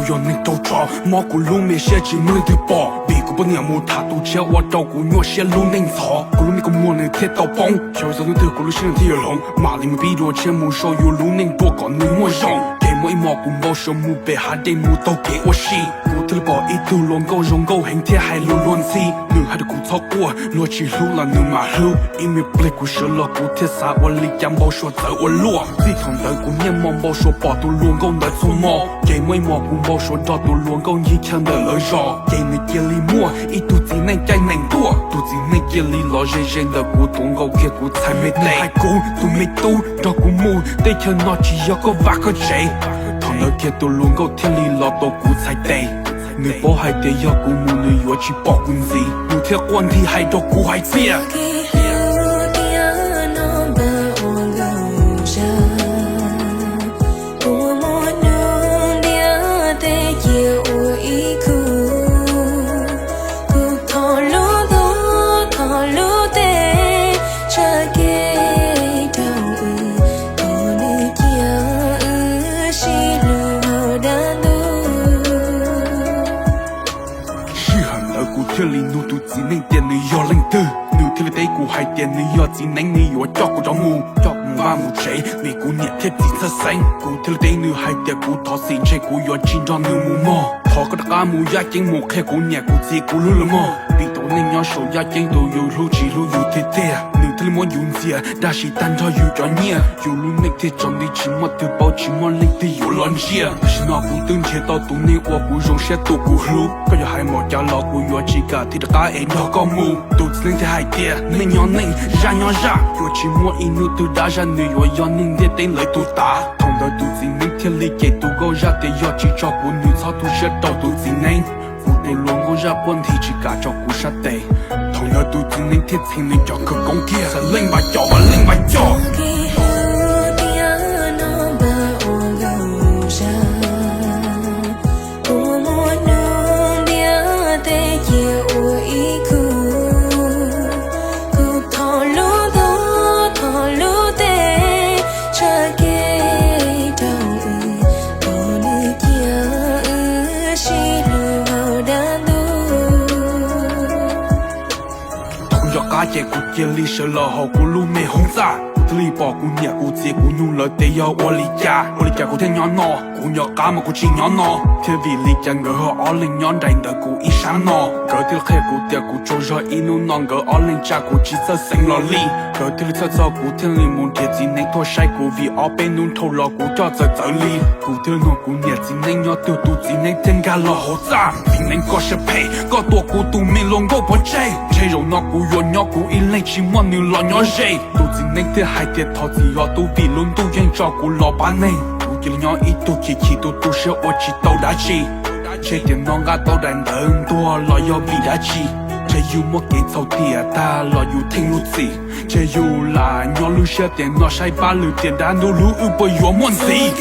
Yog neeg raug tso mob kuv lub me siab tsis muaj leej twg pom, vim kuv poj niam mus tham tus tshiab ua rau kuv nyuaj siab lub neej ntxhov. Kuv lub me kua muag nws thiaj tau poob, xyov txog hnub twg kuv lub siab nws thiaj yuav hloov. Mam li mus pib dua tshiab mus sau yus lub neej dua kom nws muaj zoo. Ces muaj ib hmos kuv npau suav mus pem hav dej mus taug kev ua si, kuv thiaj li pom ib tug hluas nkauj zoo nkauj heev thiab hais lus luag ntxhi. Nws hais rau kuv txhob quaj, luag tsis hlub los nws mam hlub. Ib me pliag kuv sawv los kuv thiaj xav ua li cas npau suav txawv ua luaj. Txij thaum ntawd kuv niaj hmo npau suav pom tus hluas nkauj ntawd txhua hmo. Ces muaj ib hmos kuv npau suav nrog tus hluas nkauj ncig chaw ntawm lawv zos, ces nws cia li muaj ib tug txiv neej caij nees tuaj. Tus txiv neej cia li los ze ze ntawm kuv tuav nkaus kiag kuv txhais me tes, hais kuv tus me tub nrog kuv mus, teb chaws no tsis yog koj vaj koj tsev. Thaum ntawd kiag tus hluas nkauj thiaj li los tuav kuv txhais tes. Nws paub hais tias yog kuv mus nws yuav tsis pom kuv ntxiv, nws thiaj quaj nthi hais rau kuv hais tias, Sij hawm ntawd kuv thiaj li nug tus txiv neej tias nws yog leej twg, nws thiaj li teb kuv hais tias nws yog txiv neeb, nws yuav coj kuv rov mus, coj kuv mus vaj mus tsev, vim kuv niam thiab txiv txhawj xeeb. Kuv thiaj li teb nws hais tias kuv thov txim, ntshe kuv yuav tsis nrog nws mus mog. Thov koj rov qab mus yaj ceeb mus qhia kuv niam kuv txiv kuv hlub lawv mog, vim tus neeg nyob saum yaj ceeb tus yus hlub tsis hlub yus tiag tiag. Nws thiaj li muab yus ntxias dab tsi tag nrho yus cov nyiaj, yus lub neej thiaj tsaus nti tsis muaj twg paub tsis muaj leej twg yuav los ntsia. Tam sim no kuv twb nrhiav tau tus neeg uas kuv zoo siab tus kuv hlub, koj yuav hais npaum cas los kuv yuav tsis kam thiaj rov qab es nrog koj mus. Tus txiv neeb thiaj hais tias neej nyob neej, zaj nyob zaj, yuav tsis muaj ib hnub twg dab zaj nws yuav yog neeg ntiaj teb ntawd tus tav. Thaum ntawd tus txiv neeb thiaj li cem tus nkauj zaj tias yog tsis tso kuv nws txhob tu siab rau tus txiv neeb. Kuv tus hluas nkauj zaj quaj nthi tsis kam tso kuv sab tes. Thaum ntawd tus txiv neeb thiaj txheev nws cov khawv koob kiag, leej npam coj mas leej npam coj. Thaum kuv nco qab ces kuv cia li sawv los hauv kuv lub me hoob txaj, kuv thiaj li pom kuv niam kuv txiv kuv nug lawv tias yog ua li cas, ua li cas kuv thiaj nyob no. Kuv nco qab mas kuv tsis nyob no thiab, vim li cas nkawd ho ob leeg nyob nraim ntawm kuv ib sab no. Nkawd thiaj li qhia kuv tias kuv tsaug zog ib hnub no nkawd ob leeg tsa kuv tsis txawj xeev los li. Nkawd thiaj li txhawj txog kuv thiaj li mus nrhiav txiv neeb tuaj saib kuv, vim ob peb hnub dhau los kuv coj txawv txawv li. Kuv thiaj li nug kuv niam txiv neeb nyob twg, tus txiv neeb thiaj nkag los hauv txaj. Txiv neeb koj siab phem, koj tua kuv tus me hluas nkauj pov tseg, ntshe zaum no kuv yuav nyob kuv ib leeg tsis muaj nws los nyob ze. Tus txiv neeb thiaj hais tias thov txim os tub, vim lub ntuj yeej tso kuv los pab neeg. Kuv cia li nyob ib tug chim chim tu tu siab ua tsis tau dab tsi. Ntshe tiam no nqa tau daim ntawv ntuag los yog vim dab tsi? Ntshe yus muaj kev txhaum tiam tag los yus theej lub txim. Ntshe yus lam nyob lub siab tiam no saib pab lwm tiam dab ntub hlub wb puas yuav muaj ntxiv.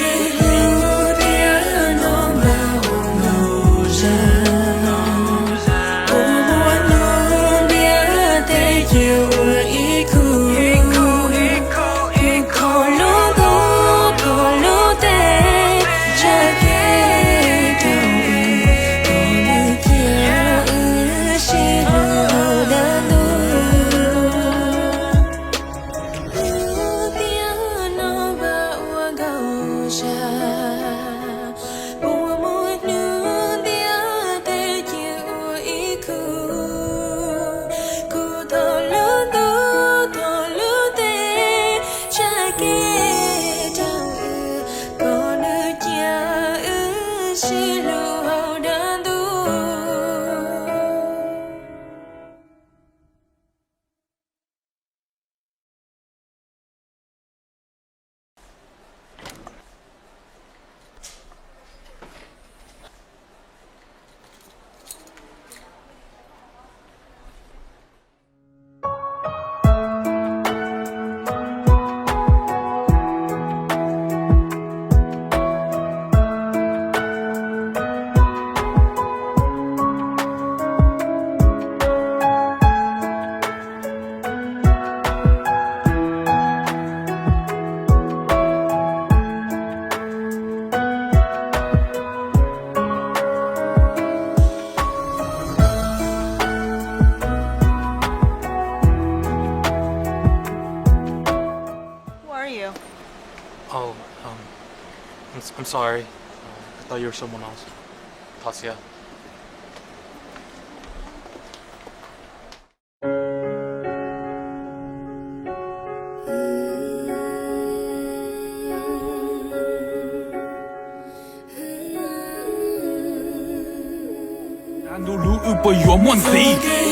I'm sorry. I thought you were someone else. Thov txim. Ntu hlub wb puas yuav muaj ntxiv?